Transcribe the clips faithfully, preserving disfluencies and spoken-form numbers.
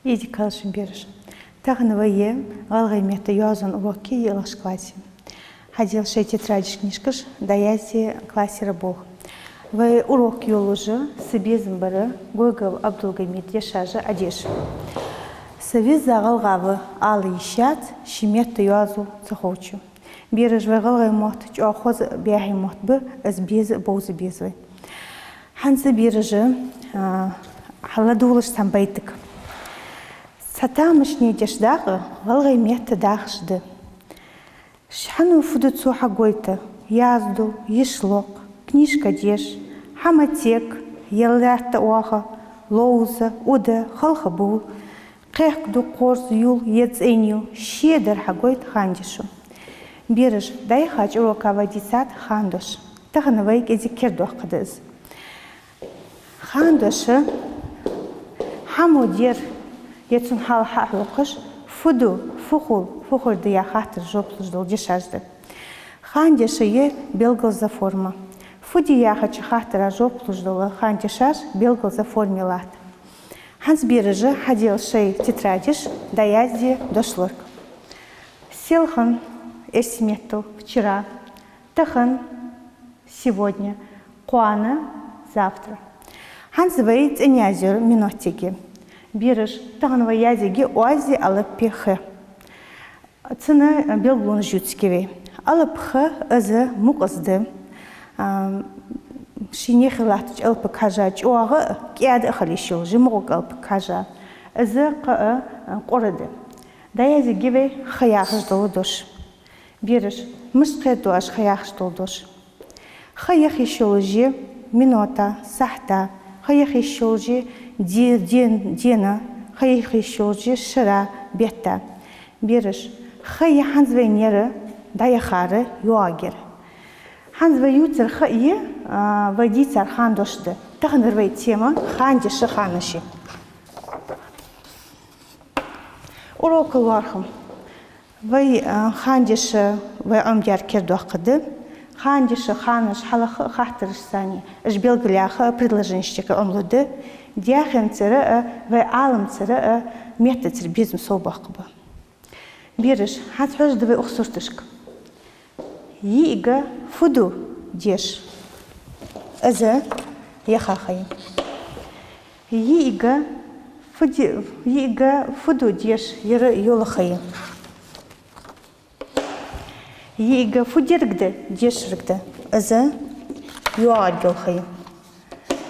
Ийрча ха, шун бераш. Тахан вай я гӀалгӀай метта йоазон урок я йиълагӀча классе. Хьадел шоай тетрадаш, книжкаш, дӀаязде классера болх. Вай урок йоллаш, са безам бар Гогов Абдулгамида дешаш Ӏодеша. Са веза гӀалгӀа ва ала йиш яц, ший метта йоазув ца ховчо. Бераш, вай гӀалгӀай мотт чӀоагӀа хоза баьхий мотт ба, из беза а бовза беза вай. ХӀанз, бераш, а, хьаладувгӀалаш цхьан байтага. Цхьа тамашийна дешдакъа гӀалгӀай метта дахаш да. Ш-, хьан фу ду цо хьагойта, язду, йиш локх, книжка деш, хӀама тег, е лаьтта оаха, ловза, уда, халха бувла, кхехка ду, кхорза, юл е цӀен ю, шедар хьагойта хандешо. Бераш, дӀаяхача урока вай дийцад хандош. Тахан вай кӀезига кердадоаккхаргда из. Хандош хӀамо дар, е цун хьал хьахьокхаш, фу ду, фу хул, фу хургда яха хаттара жоп луш дола дешаш да. Хандешай белгалза форма. Фу де яхача хаттара жоп луш дола хандешаш белгалза форме латт. ХӀанз, бераш, хьадел шоай тетрадаш, дӀаязде дошлорг. Селхан, эрсий меттала вчера, тахан сегодня, кхоана завтра. ХӀанз вай цӀенъяздир миноттеги. Бераш, тахан вай язъергья оаззи алапи х. Цун белгалонаш ювцаргья вай. Алап х, из мукъаза да. А, ший нехе латтача алапага хьежжа чӀоагӀа а, кӀаьда а хила йиш йолаш я мукъагӀа алапага хьежжа. Из кхы а, а, къора да. ДӀаязъергья вай х яхаш дола дош. Бераш, мишта кхетаду аш х яхаш дола дош? Х яха йиш йолаш я минота, сахьата, х яха йиш йолаш я де-, ден-, дена, х яха йиш йолаш я шера, бетта. Бераш, х я хӀанз вайна ер дӀаяхар, йоагӀар. ХӀанз вай ювцар х я, а, вай дийцар хандош да. Таханара вай тема хандеш, ханаш я. Урок лоархӀам. Вай, а, хандеш, вай Ӏомадаьр кердадоаккхаргда. Хандеш, ханаш хьалха а хаттарашца цхьана, уж белгалъяха а предложенешца цхьана Ӏомалургда. Даьхенцара а, вай Ӏаламцара а меттацара безам совбоаккхаргба. Бераш, хӀанз хьожаргда вай укх сурташка. Йиъига фу ду деш? Из яха х я. Йиъига фу де-, йиъига фу ду деш? Ер йола х я. Йиъига фу дергда дешаргда? Из йоагӀаргйола х я.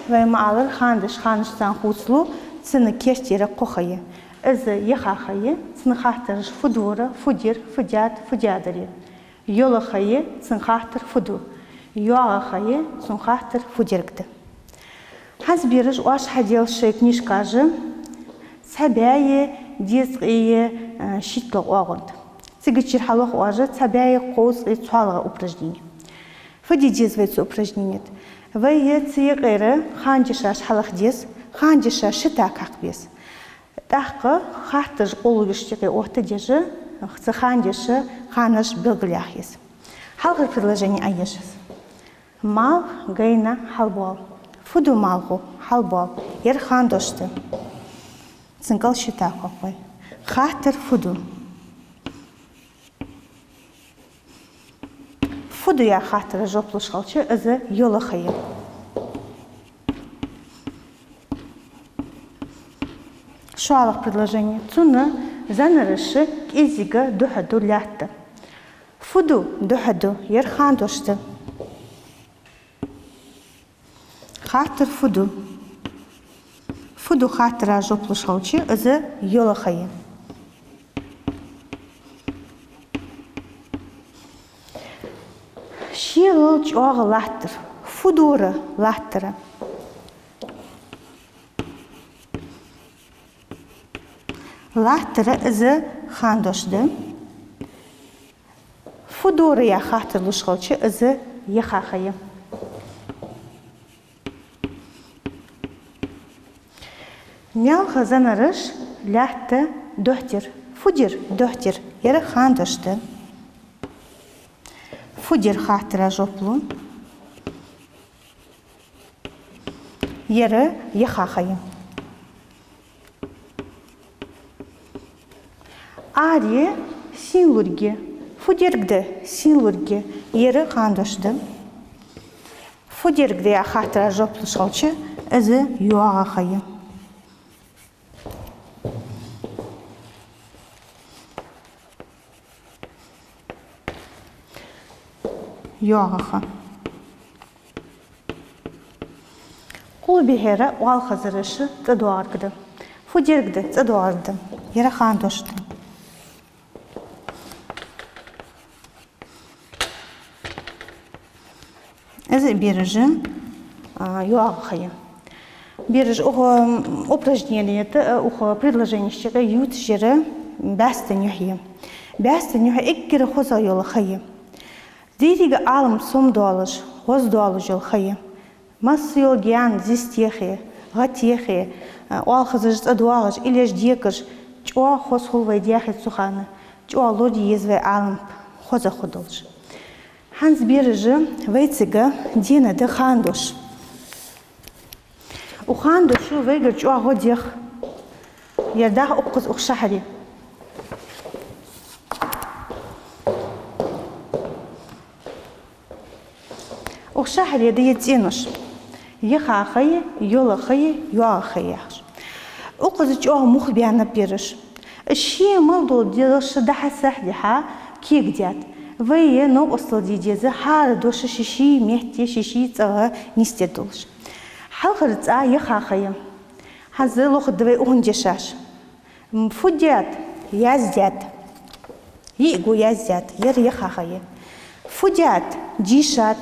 Вай ма аллара, хандеш, ханашца цхьана хувцалу, цун керттера кхо х я. Из яха х я, цун хаттараш фу дора, фу дир, фу даьд, фу даьдар я. Йола х я, цун хаттар фу ду. ЙоагӀа х я, цун хаттар фу дергда. ХӀанз, бераш, оаш хьадел шоай книжкаш цхьа бӀаьи дезткъеи, э, шийтталагӀа оагӀонда. Цигачара хьалоаха оаш цхьа бӀаьи кховзткъеи цхьоалагӀа упражнени. Фу де деза вай цу упражненех? Вай цу юкъера хандешаш хьалха деза, хандешаш ши тӀаккха беза. ТӀаккха хаттараш къуллугаш юкъе оттадеш, цу хандеша ханаш белгалъяха еза. Хьалхара предложени Ӏоеша. Малх гайна хьалбоал. Фу ду малхо? Хьалбоал. Ер хандош да. Цун кӀал ши тӀаккха кхоакх вай. Хаттар фу ду? Фу ду яха хаттара жоп луш хилча, из йола х я. ШоллагӀа предложени. Цун зӀанараша кӀезига духьал ду лаьтта. Фу ду духьал ду? Ер хандош да. Хаттар фу ду? Фу ду хаттара жоп луш хилча, из йола х я. Шелал чӀоагӀа латтар. Фу дора латтара? Латтара, из хандош да. Фу дора яха хаттар луш хилча, из яха х я. Маьлха зӀанараш лаьтта дохьдир. Фу дир дохьдир? Ер хандош да. Фу дир хаттара жоп лу. Ер яха х я. Ара я сийна лургья. Фу дерг да сийна лургья? Ер хандош да. Фу дерг да яха хаттара жоп луш хилча, из йоагӀа ха я. ЙоагӀа ха. Къулбехьара оалхазараш цӀадоагӀарг да. Фу дерг да цӀадоагӀарг да? Ер хандош да. Из бераш, а, йоагӀа ха я. Бераш, укх, м, упражненеш тӀа, а, укх предложенешта юкъе ювцаш яр бӀаьстан юхь я. БӀаьстан юхь эггара хоза йола ха я. Деррига Ӏалам сомадоалаш, гӀоздоалаш йола ха я. Масса йола гаьна зистехе, гӀатехе, а, оалхазараш цӀадоагӀаш, иллеш декараш, чӀоагӀа хоза хул вай дехе цу хана, чӀоагӀа лорае еза вай Ӏалам хоза хургдолаш. ХӀанз, бераш, вай цига денад хандош. Укх хандошо вайгара чӀоагӀа гӀо дех. Ер дах укхаза укх шахьаре. Укх шахьаре да ер цӀенош: яха ха я, йола ха я, йоагӀа ха я яхаш. Укхаза чӀоагӀа мух баьннаб, бераш. Ший мел дола дош дӀахьа сахьлехьа кегадаьд. Вай новкъостал де деза хӀара дош ший-ший метте, ший-ший цӀагӀа нисдергдолаш. Хьалхара цӀа яха ха я. ХӀанз лохаргда вай укхун дешаш. М, фу даьд? Яздаьд. Йиъ го яздаьд. Ер яха ха я. Фу даьд? Дийшад.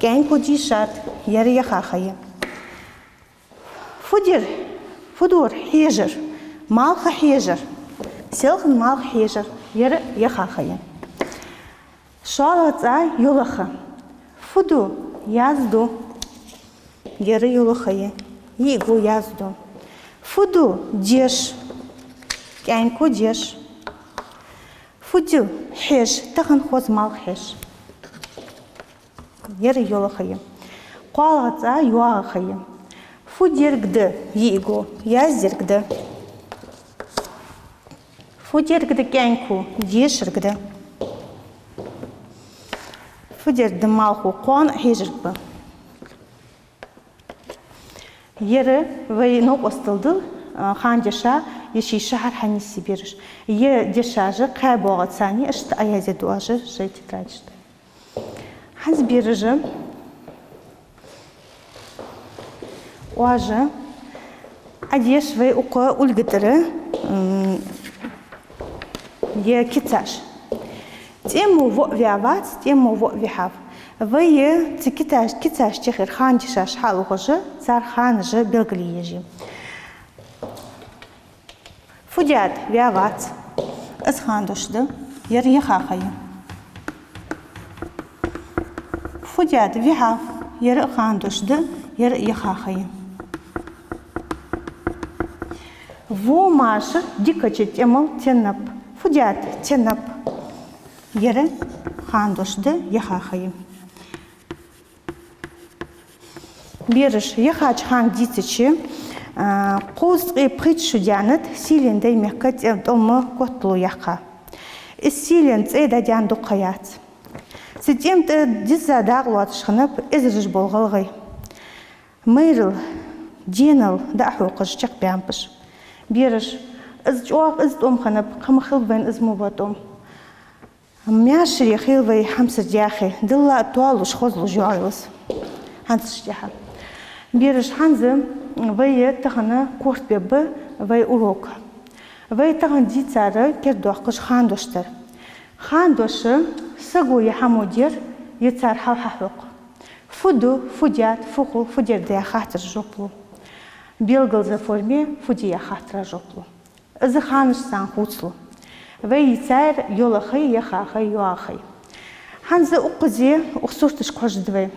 КӀаьнко дийшад. Ер яха ха я. Фу дир? Фу дора? Хьежар. Малх хьежар. Селхан малх хьежар. Ер яха ха я. ШоллагӀа цӀа йола ха. Фу ду? Язду. Ер йола ха я. Йиъ го язду. Фу ду? Деш. КӀаьнко деш. Фу ду? Хьеж. Тахан хоза малх хьеж. Ер йола ха я. КхоалагӀа цӀа йоагӀа ха я. Фу дерг да? Йиъ го яздерг да. Фу дерг да? КӀаьнко дешарг да. Фу дерг да? Малхо кхоана хьежарг ба. Ер вай новкъостал да, а, хандеша, е ший шахьар хьаниссе, бераш. Ер дешаш кхаь боагӀача цани иштта Ӏоязде оаш шоай тетрадашта. ХӀанз, бераш, оаш Ӏодеш вай укх улга тӀара, м, е кицаш. ТӀема воӀ ваь вац, тӀема воӀ вихьав. Вай цу кицаш, кицаш тӀехьара хандешаш хьалухаш, цар ханаш белгалъеш. Фу даьд? Ваь вац. Из хандош да. Ер яха ха я. Фу даьд? Вихьав. Ер хандош да. Ер яха ха я. Во машар дикача тӀемал теннаб. Фу даьд? Теннаб. Ер хандош да. Яха ха я. Бераш, яхача хана дийцача, а, кхузткъеи пхийтта шу даьннад сийлен Даьймехка тӀем-, тӀема котало яьккха. Из сийлен цӀай дӀадаьнна дукха ха яц. Цу тӀема тӀа дизза дакъа лоацаш хиннаб эзараш бола гӀалгӀай. Майрал, денал дӀахьокхаш чакхбаьннаб уж. Бераш, из чӀоагӀа къиза тӀом хиннаб, кхы ма хилба вайна из мо бола тӀом. Маьршаре хийла вай хьамсара даьхе, дилла а тоалуш, хозлуш йоагӀа из. ХӀанз иштта хьа. Бераш, хӀанз вай тахан корта бергба вай урок. Вай тахан дийцар кердадоаккхаш хандош дар. Хандош саго е хӀамо дер, е цар хьалхьахьокх. Фу ду, фу даьд, фу хул, фу дерг да яха хаттара жоп лу. Белгалза форме фу де яха хаттара жоп лу. Из ханаш царна хувцалу. Вай йийцар йола ха я, яха ха я, йоагӀа ха я. ХӀанз укхаза укх сурташка хьожаргда вай.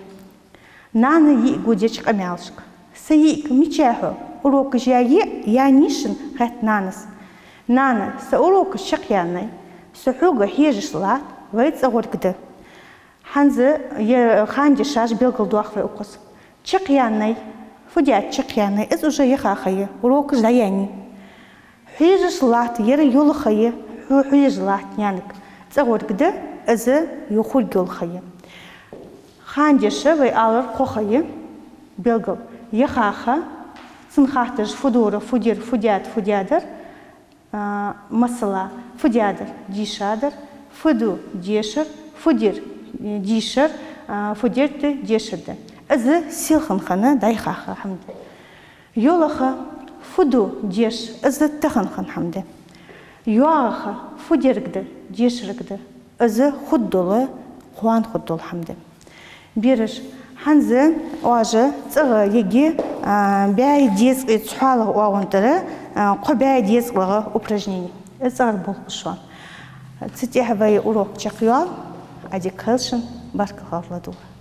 Нана йиъ го деча къамаьлашка. Са йиъ го, мичахьа хьо? Урокаш яьй, яьннай шун? — хаьттад нанас. Нана, са урокаш чакхъяьннай. Со хьога хьежаш латт, вай цӀагӀаргда. ХӀанз е хандешаш белгалдоах вай укхаза. Чакхъяьннай. Фу даьд чакхъяьннай? Из уже яха ха я, урокаш дӀаяьннай. Хьежаш латт, ер йола ха я, Ю хьоьжа латт нянг. ЦӀагӀарг да, из ю хургйола ха я. Хандеша вай алар кхо ха я. Белгал: яха ха, цун хаттараш: фу дора, фу дир, фу даьд, фу даьдар. А, масала, фу даьдар — дийшадар, фу ду — дешар, фу дир — дийшар, а, фу дерг — дешардар. Из селхан хана дӀаяха ха хӀама да. Йола ха: фу ду — деш, из тахан хана хӀама да. ЙоагӀа ха: фу дерг да, дешарг да, из хургдола, кхоана хургдола хӀама да. Бераш, хӀанз оаш цӀагӀа йиги, а, бӀаьи дезткъеи цхьоалагӀа оагӀон тӀара, а, кхо бӀаьи дезткъалагӀа упражнени. Из цӀагӀара болх ба шоана. Цу тӀехьа вай урок чакхйоал. Ӏадика хийла шун, баркал хилда ладувгӀара.